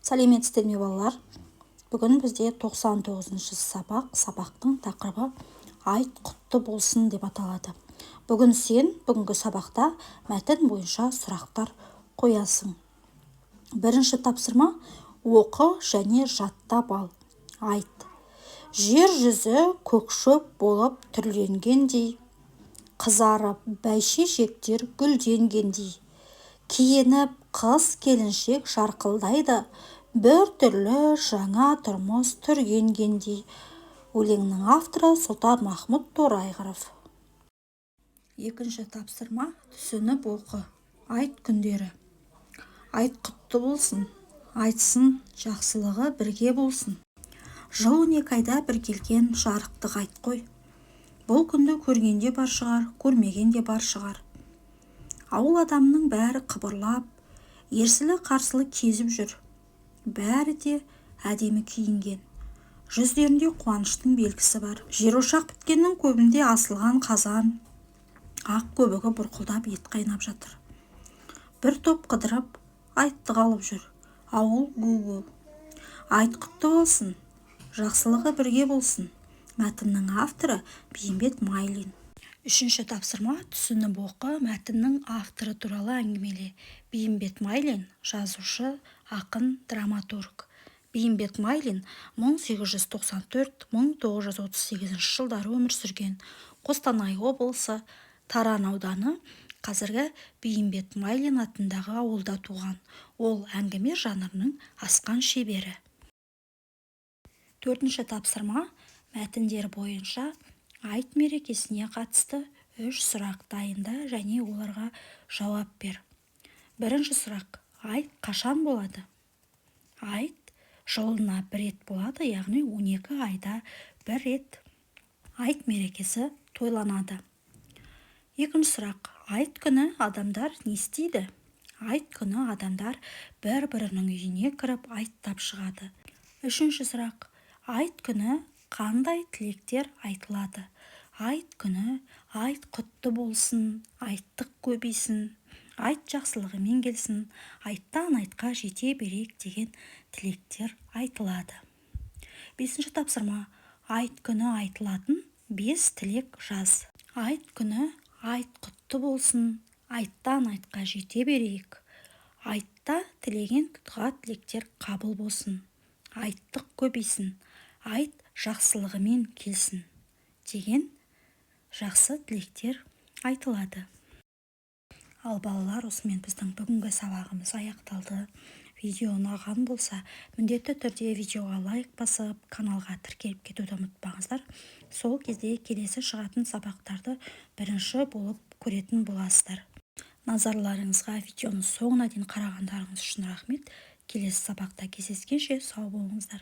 Сәлеметсіздер ме, балалар? Бүгін бізде 99-шы сабақ. Сабақтың тақырыбы «Айт құтты болсын» деп аталады. Бүгін сен бүгінгі сабақта мәтін бойынша сұрақтар қоясың. Бірінші тапсырма: оқы және жаттап ал. Айт. Жер жүзі көк шөп болып түрленгендей, қызарып бәйшешектер гүлденгендей, киініп қыз-келіншек жарқылдайды, бір түрлі жаңа тұрмыс түрленгендей. Өлеңнің авторы Сұлтанмахмұт Торайғыров. Екінші тапсырма: түсініп оқы. Айт күндері. Айт құтты болсын, айтсын, жақсылығы бірге болсын. Жыл 12 айда бір келген жарықтық айт қой. Бұл күнді көрген де бар шығар, көрмеген де бар шығар. Ауыл адамының бәрі қыбырлап, ерсілі-қарсылы кезіп жүр. Бәрі де әдемі киінген, жүздерінде қуаныштың белгісі бар. Жерошақ біткеннің көбінде асылған қазан, ақ көбігі бұрқылдап, ет қайнап жатыр. Бір топ қыдырып, айттық алып жүр. Ауыл гу-гу. Айт құтты болсын, жақсылығы бірге болсын. Мәтіннің авторы Бейімбет Майлин. Үшінші тапсырма: түсініп оқы, мәтіннің авторы туралы әңгімеле. Бейімбет Майлин – жазушы, ақын, драматург. Бейімбет Майлин 1894-1938 жылдары өмір сүрген. Қостанай облысы, Таран ауданы, қазіргі Бейімбет Майлин атындағы ауылда туған. Ол әңгіме жанрының асқан шебері. Төртінші тапсырма: мәтіндер бойынша айт мерекесіне қатысты үш сұрақ дайында және оларға жауап бер. Бірінші сұрақ: айт қашан болады? Айт жылына бір рет болады, яғни 12 айда бір рет айт мерекесі тойланады. Екінші сұрақ: айт күні адамдар не істейді? Айт күні адамдар бір-бірінің үйіне кіріп, айттап шығады. Үшінші сұрақ: айт күні қандай тілектер айтылады? Айт күні айт құтты болсын, айттық көбейсін, айт жақсылығымен келсін, айттан айтқа жете берейік деген тілектер айтылады. Бесінші тапсырма: айт күні айтылатын бес тілек жаз. Айт күні айт құтты болсын, айттан айтқа жете берейік, айтта тілеген дұға тілектер қабыл болсын, айттық көбейсін, айт жақсылығымен келсін деген жақсы тілектер айтылады. Ал, балалар, осымен біздің бүгінгі сабағымыз аяқталды. Видео ұнаған болса, міндетті түрде видеоға лайк басып, каналға тіркеліп кетуді ұмытпаңыздар. Сол кезде келесі шығатын сабақтарды бірінші болып көретін боласыздар. Назарларыңызға, видеоны соңына дейін қарағандарыңыз үшін рахмет. Келесі сабақта кездескенше сау болыңыздар.